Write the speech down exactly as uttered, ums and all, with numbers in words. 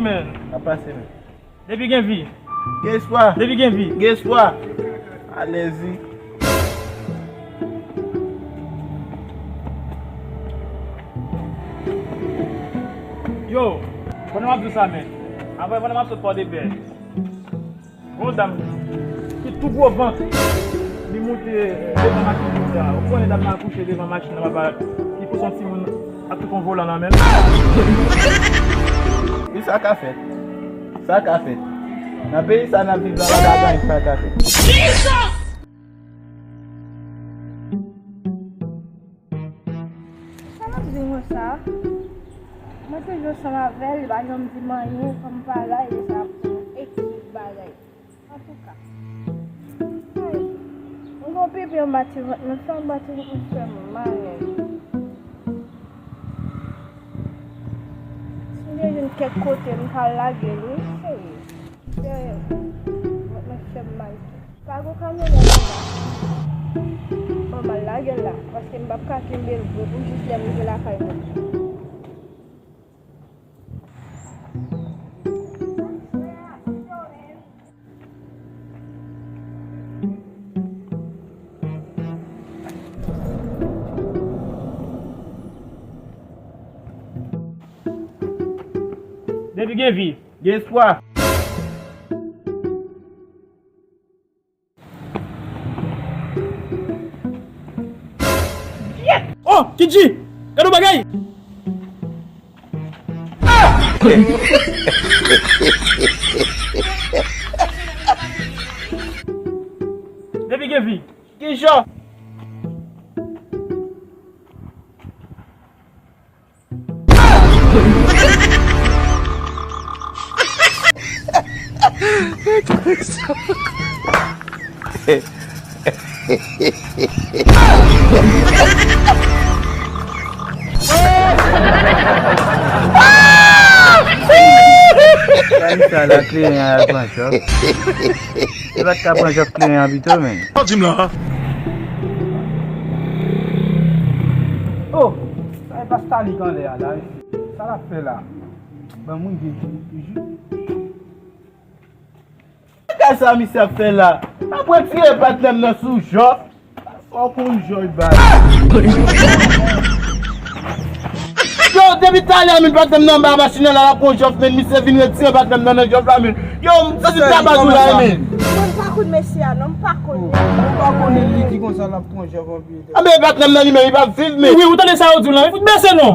Men. N ap pase, men. Depi gen vi. Gen espwa. Depi gen vi. Gen espwa. Alèzi. Yo, pandan m ap di w sa, men. Apre, pandan m ap sot Pòdepè. Gon dam ki tou gwo vant, li moute devan machin moun sa. Ou konnen dam nan akouche devan machin nan, papa, li pouse yon timoun ak tout yon volan nan men l. Wi, sa ka fèt. Sa ka fèt. Nan peyi sa n ap viv la, la bagay sa ka fèt. Sa l ap di mwen sa? Mwen toujou ansanm avè l, li pa janm di m anyen, kòm pa la, e sa ap fè yon ekip bagay. Antouka, ay, mwen gon pipi anba ti vant mwen, sa anba ti vant mwen fè m mal menm. Si m te jwenn kèk kote, m ka lage l, wi, serye. Serye, vant mwen fè m mal tou. Pa gon kamyonèt anba. Bon, m al lage l la, paske m p ap ka kenbe l gwo pou jis lè m rive lakay mwen. Depi gen vi, gen espwa. Oh, Kidji! Gade yon bagay! Depi gen vi. Kijan? Sa misye la kliyan al pran chòk. Li pa t ka pran chòk kliyan an pito, men. Sa w di m la? Oh, sa e pa Stalik anlè a la, wi. Sa l ap fè la? Ban mwen gen toujou. Gad sa misye ap fè la. Ap retire patnè m nan sou jòf. Fò w konn jòf, baz. Yo, depi talè, men patnè m nan anba machin nan la, l ap pran jòf, men misye vin retire patnè m nan nan jòf la, men. Yo, m santi m ta bat ou la, men. Mwen m pa konn mesye a, non, m pa konn. Ou pa konnen li di konsa l ap pran jòf anpil. Anben, patnè m nan li menm, li p ap viv, men. Wi, ou tande sa yo di w la, wi, fout bese non.